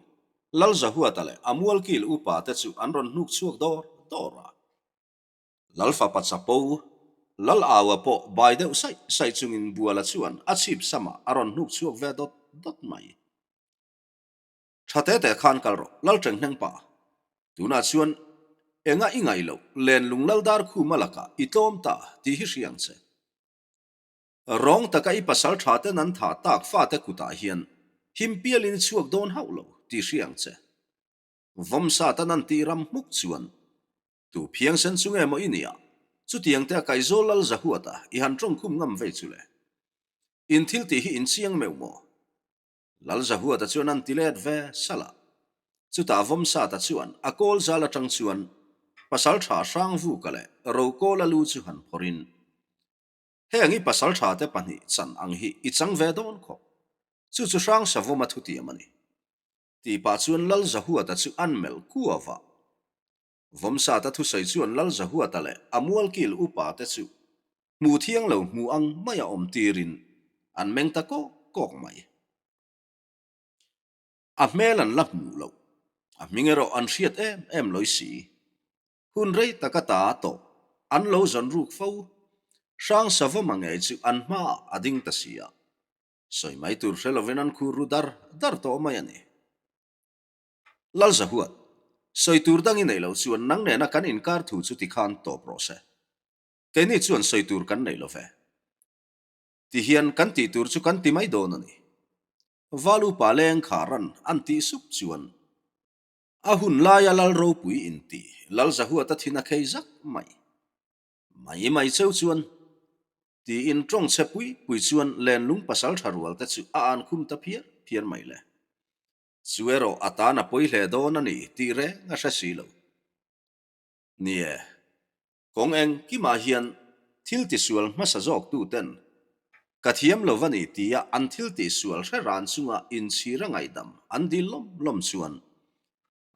Lal Zahuata leh a mualkil upa te chu an rawn hnuk chhuak dawr dawr a. Lal fapa chapo, Lal Aua pawh bai deuh saih saih chungin Buala chuan a chhip samah a rawn hnuk chhuak ve dawt dawt mai. Tha te te khan kal rawh, Lal Tenghneng pa. Tunah chuan enga i ngaih loh, Lenlung Lal Darkhuma lakah i tlawm ta tih hi hria ang che. Rawng taka i pasal tha ten an thah tak fate kutah hian him pialin i chhuak dawn hauh lo tih hria ang che. Vawmsatan an tih ram hmuk chuan tu phiangsen chu nge maw i nia, chutiang te a Kaizawl lal Zahuata i han tawngkhum ngam vei chu le. In thil tih hi in chiang meuh maw? Lal Zahuata chuan an ti let ve salh a. Chutah Vawmsata chuan a kawl zal atang chuan pasal tha Hrangvuka leh Rokawla lu chu han phawrhin, Heng i pasal tha te pahnih chan ang hi i chang ve dawn khawp. Chu chu Hrangsavawma thutiam a ni. Tih pah chuan Lal Zahuata chu an melh kuau a. Vawmsata thusawi chuan Lal Zahuata leh a mualkil upa te chu hmu thiang lo hmu ang maia awm tirin an meng ta kawk kawk mai. A hmel an la hmuh loh, a hming erawh an hriat em em lawi si. Hun rei taka ta tawh an lo zawn ruk fo, Hrangsavawma ngei chu an hmaah a ding ta si a. Sawi mai tur hre lovin an khur ru dar dar tawh mai a ni. Lal Zahuat, sawi tur dang i neih loh chuan nang nena kan inkar thu chu tikhan tawp rawh se. Keini chuan sawi tur kan nei lo ve. Tihian kan tih tur chu kan ti mai dawn a ni. Val upa leng kha ran an tih sup chuan a hun laia Lal ropui inti Lal Zahuata thin a khei zak mai. Mai mai cheu chuan tiin tawng chhe pui pui chuan lenlung pasal tha rual te chu a an khum ta phiar phiar mai le. Chu erawh a tan a pawi hle dawn a ni tih reng a hre si lo. Ni e, kawng engkimah hian thil tisual hmasa zawktuten ka thiam lo va ni tia an thil tihsual hre ran chunga inchhir a ngaihdam an dil lawm lawm chuan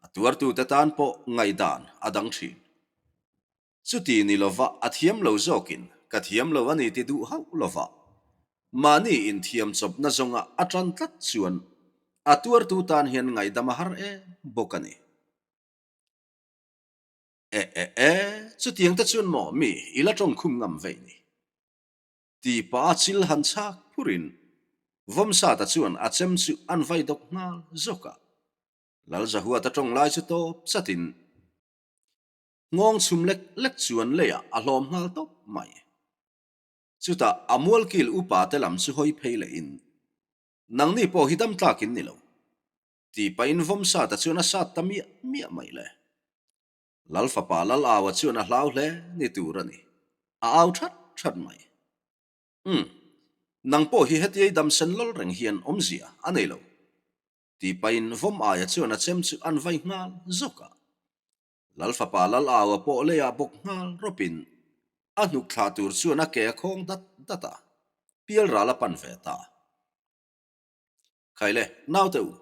a tuartute tan pawh ngaihdan a dang thin. Chuti ni lova a thiam lo zawkin ka thiam lo a ni ti duh hauh lova mahni inthiam chawpna zawnga a tan tlat chuan a tuartu tan hian ngaihdam a har em bawk a ni. E e e, chutiang te chuan maw mi i la tawng khum ngam vei ni? Ti pah a chil han chhak phurin Vawmsata chuan a chem chu an vai dawk nghal zawk a. Lalzahuata tawng lai chu tawp chatin nghawng chhum lek lek chuan leiah a hlawm nghal tawp mai. Chutah a mualkil upa te lam chu hawi phei lehin, Nangni pawh hi dam tlakin ni lo. Tih pahin Vawmsata chuan a sat ta miah miah mai le. Lal fapa Lal Aua chuan a hlau hle ni tur a ni. A au that that mai. Umm, nang pawh hi hetiai dam sen lawl reng hian awmzia a nei lo. Tih pahin Vawm Aia chuan a chem chu an vai nghal zawk a. Lal fapa Lal Aua pawh leiah bawk nghal rawpin a hnuk thlah tur chuan a ke a khawng dat dat a, pialral a pan ve ta. Khaile, naute u,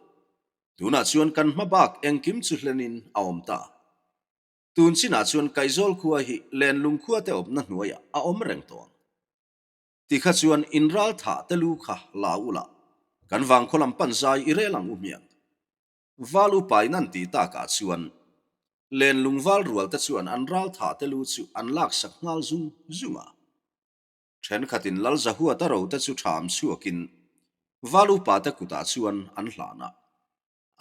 tunah chuan kan hma bak engkim chu hlenin a awm ta. Tun chinah chuan Kaizawl khua hi lenlung khua te awpna hnuaiah a awm reng tawh ang. Tikha chuan in ral thah te lu kha la u la, kan vangkhaw lam pan zai i rel ang u hmiang. Val upa in an tih takah chuan lenlung val rual te chuan an ral thah te lu chu an laksak nghal zung zung a. Thenkhatin Lal Zahuata rote chu ṭham chhuakin Val upate kutah chuan an hlan a.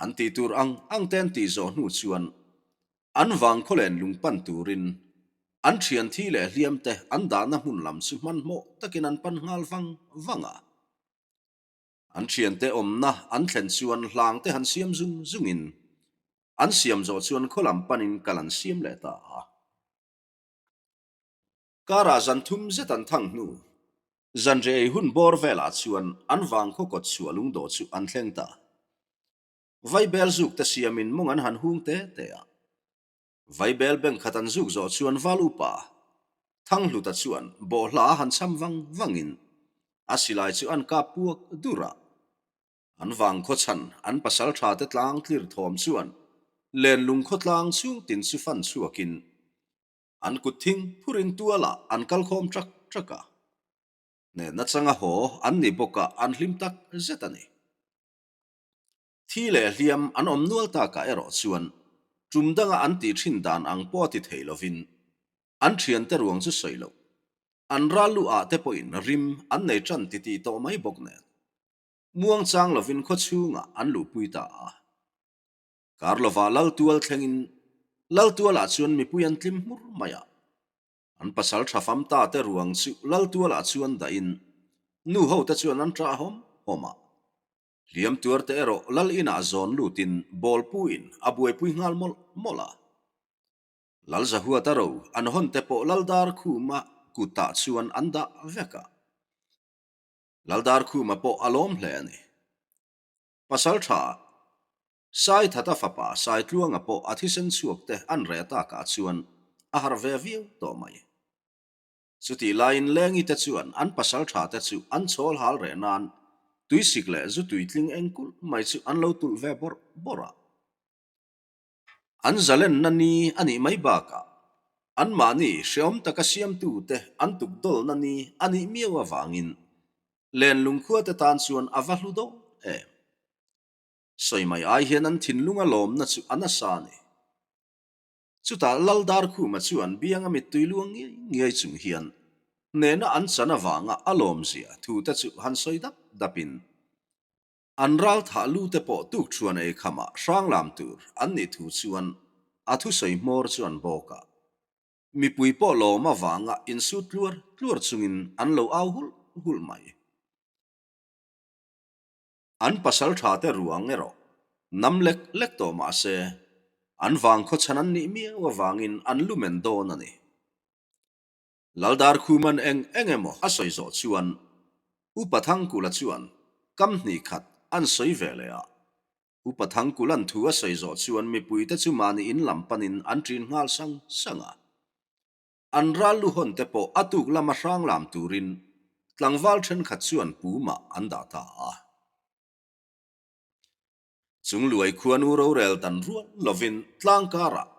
An tih tur ang ang te an tih zawh hnu chuan an vangkhaw len lung pan turin an ṭhian thi leh hliam te an dahna hmun lam chu hmanhmawh takin an pan nghal vang vang a. An ṭhiante awmna an thlen chuan hlang te han siam zung zungin an siam zawh chuan khaw lam panin kal an siam leh ta a. Karah zan thum zet an thang hnu, zanriah ei hun bawr velah chuan an vangkhaw kawt chhuah lungdawh chu an thleng ta. Vaibel zuk te siamin mawng an han hung te te a. Vaibel bank khat an zuk zawh chuan val upa Thanghluta chuan bawhhla a han cham vang vangin a silai chu an kap puak dur a. An vangkhaw chhan an pasal tha te tlang tlir thawm chuan lenlung khawtlang chhung tin chu fan chhuakin An kut thing phurin tualah an kal khawm ṭak ṭak a, hnehna changa haw an ni bawk a an hlim tak zet a ni. Thi leh hliam an awm nual takah erawh chuan tum danga an tih ṭhin dan ang pawh a ti thei lovin an ṭhiante ruang chu sawi loh, an ral lu ah te pawhin rim an nei ṭan titih tawh mai bawk nen muang chang lovin khaw chhungah an luhpui ta a. Karlova Laltual thlengin Laltualah chuan mipui an tlim hmur mai a. An pasal tha fam ta te ruang chu Laltualah chuan dahin. Nu ho te chuan an ṭah hawm hawm a. Hliam tuar te erawh lal inah zawn lutin ball puin a buaipui nghal mawlh mawlh a. Lal Zahuata ro an hawn te pawh Lal Darkhuma kutah chuan an dah vek a. Lal Darkhuma pawh a lawm hle a ni. Pasalṭha Saithata fapa Saitluanga pawh a thisen chhuak te an reh takah chuan a harh ve viau tawh mai. Chutih laiin Lengi te chuan an pasalṭha te chu an chawl hal reh nan tuisik leh zu tuitling eng kulh mai chu an lo tulh ve bawrh bawrh a. An zalenna ni a nih mai bakah anmahni hreawm taka siamtute an tukdawlna ni a nih miau avangin lenlung khuate tan chuan a va hlu dawn em. Sawi mai ai hian an thinlunga lawmna chu a nasa a ni. Chutah Lal Darkhuma chuan bianga mittui luang ngiai ngiai chung hian hnehna an chan avanga a lawmzia thute chu han sawi dap dapin An ral thah lu te pawh tuk thuan ei khamah hrang lam tur an nih thu chuan a thusawi hmawr chu an bawk a. Mipui pawh lawm avanga insut tluar tluar chungin an lo au hulh hulh mai. An pasal tha te ruang erawh nam lek lek tawh mah se an vang khawchhan an nih miau avangin an lumen dawn a ni. Laldar Khuman eng eng emaw a sawi zawh chuan Upa Thangkula chuan kam hnih khat an sawi ve leh a. Upa Thangkula'n thu a sawi zawh chuan mipuite chu mahni in lam panin an ṭin nghal sang sang a. An ral lu hawn te pawh a tuk lama hrang lam turin tlangval ṭhenkhat chuan pumah an dah ta a. Chung luai khuanu rorel dan rual lovin tlang karah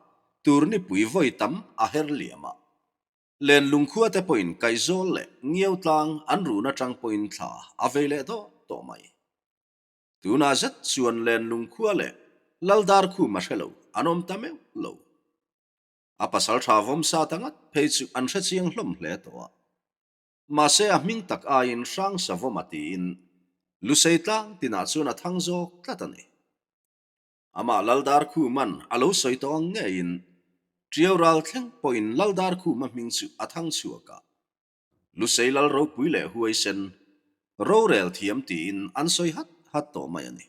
turnipui vawi tam a her liam a. Lenlung khua te pawhin kaihzawl leh ngiau tlang an run atang pawhin thla a vei leh dawt tawh mai. Tunah zet chuan Lenlung khua leh Laldar khum a hre lo an awm ta meuh lo. A pasal tha vawm sa ta ngat phei chu an hre chiang hlawm hle tawh a. Mahse a hming tak aiin hrang savawm a tiin Lusei tlang tinah chuan a thang zawk tlat a ni. Amah Laldar Khuman a lo sawi tawh ang ngeiin Ṭiau ral thleng pawhin Laldar Khuma hming chu a thang chhuak a. Lusei lal ropui leh huaisen rorel thiam tiin an sawi hat hat tawh mai a ni.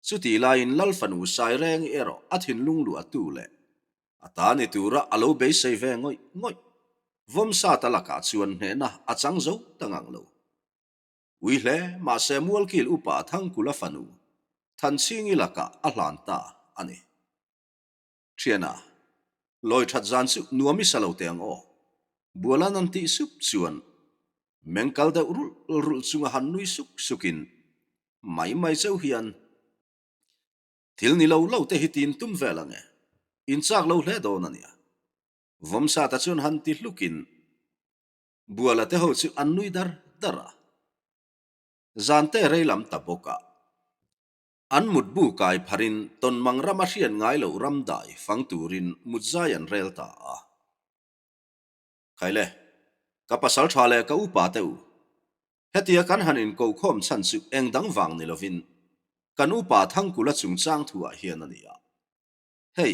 Chutih laiin Lal fanu Saireng erawh a thinlung luahtu leh a ta ni tura a lo beisei ve ngawih ngawih. Vawmsata lakah chuan hnehna a chang zo ta ngang lo. Ui hle mahse Mualkil upa Thangkula fanu Thanchhingi lakah a hlan ta a ni. Thiana, lawi that zan chu nuam i sa lo teh ang aw. Bualan an tih sup chuan meng kal deuh rulh rulh chunga han nui suk sukin mai mai cheu hian thil ni lo lo te hi tin tum vel ang e, in chak lo hle dawn a nia. Vawmsata chuan han ti hlukin Buala te ho chu an nui dar dar a. Zan te rei lam ta bawk a. An mutbu kai pharin tawnmang rama hriat ngai loh ram dai fang turin mutzai an rel ta a. Khaile, ka pasal tha leh ka upa te u, hetia kan han inkohkhawm chhan chu eng dang vang ni lovin kan upa Thangkula chungchang thuah hian a ni a. Hei,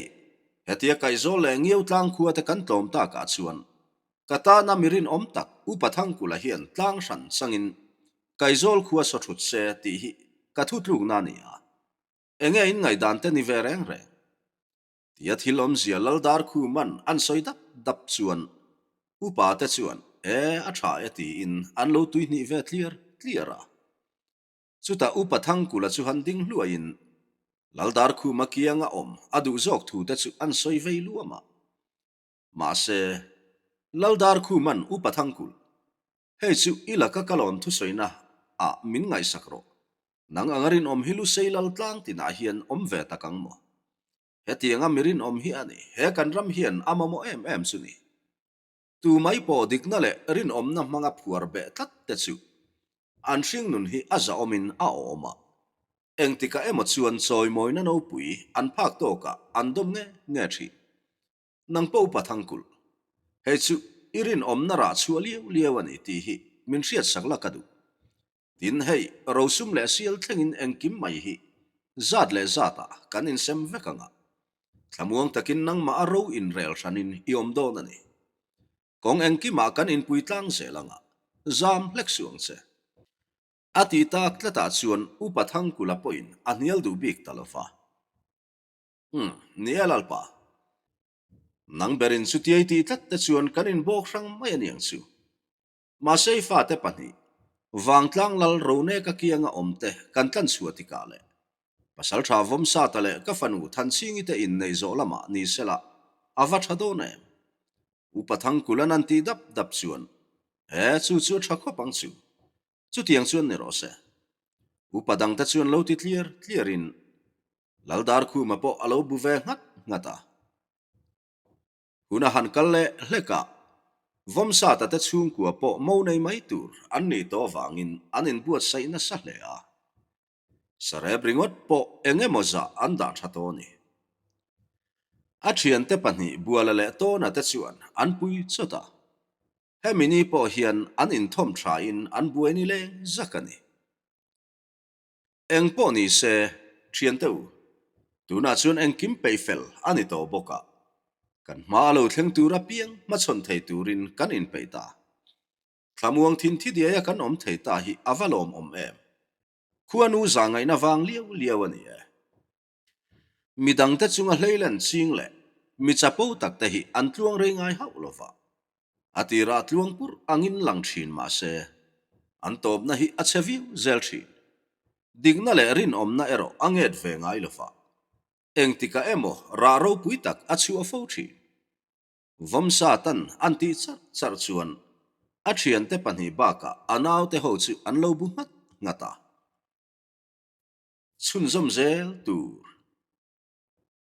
hetia kaihzawl leh ngiau tlang khua te kan tlawm takah chuan ka tana mi rinawm tak Upa Thangkula hian tlang hran changin Kaihzawl khua saw thut se tih hi ka thutlukna a ni a. Enge in ngaihdan te ni ve reng reng? Tia thil awmzia Laldar Khuman an sawi dap dap chuan Upa te chuan e a tha e tiin an lo tuihnih ve tliar tliar a. Chutah Upa Thangkula chu han ding hluaiin Laldar Khuma kianga awm a duh zawk thu te chu an sawi vei luam a. Mahse, Laldar Khuman Upa Thangkul, hei chu i laka ka lawn thusawina ah min ngaihsak rawh. Nang anga rinawm hi Lusei Lal tlang tinah hian awm ve tak ang maw? Hetianga mi rinawm hi a ni, he kan ram hian a mamawh em em chu ni. Tu mai pawh dikna leh rinawmna hmanga phuar beh tlat te chu an hringnun hi a zahawmin a awm a, engtikah emaw chuan chawimawina nopui an phak tawkah an dawm nge nge thin. Nang pawh upa Thangkulh, hei chu i rinawmna rah chhuah liau liau a ni tih hi min hriatsak la ka duh. Tin, hei rosum leh sial thlengin engkim mai hi zat leh zatah kan insem vek ang a, thlamuang takin nangmah a ro inrel hranin i awm dawn a ni. Kawng engkimah kan inpui tlang zel ang a, Zam hlek suh ang che. A ti tak tlatah chuan Upa Thangkula pawhin a hnial duh bik ta lo va. Umm, ni e Lalpa. Nang berin chutiai tih tlat te chuan kan inbawk hrang mai a niang chu. Mahse i fate pahnih, Vangtlang Lal Roneka kianga awm te kan tlan chhuah tikah leh Pasaltha Vawmsata leh ka fanu Thanchhingi te inneih zawh lamah ni sela a va tha dawn em? Upa Thangkulan an tih dap dap chuan, He, chu chu a tha khawp ang chu. Chutiang chuan ni rawh se. Upa dangte chuan lo ti tliar tliarin Laldarkhuma pawh a lo bu ve nghat nghat a. Hun a han kal leh hlek a, Vawmsata te chhungkua pawh mo nei mai tur an nih tawh avangin an inbuatsaih nasa hle a. Sarep ringawt pawh eng emaw zah an dah tha tawh a ni. A thiante pahnih Buala leh Tawna te chuan an pui chawt a. Hemi ni pawh hian an inthawm thain an buai ni leng zak a ni. Eng pawh ni se, thiante u, tunah chuan engkim peih fel a ni tawh bawk a, kan hma a lo thleng tur apiang hmachhawn thei turin kan inpeih ta. Thlamuang thin thi diaia kan awm thei ta hi a va lawmawm em? Khuanu zahngaihna vang liau liau a ni e. Mi dangte chunga hleilen ching leh mi chapo takte hi an tluang rei ngai hauh lo va. A tirah tluang purh angin lang thin mah se, an tawpna hi a chhe viau zel thin. Dikna leh rinawmna erawh a nget ve ngai lo va. Engtikah emaw rah ropui tak a chhuah fo thin. Vawmsa tan an tih charh charh chuan a thiante pahnih bakah a naute ho chu an lo bu nghat nghat a. Chhunzawm zel tur.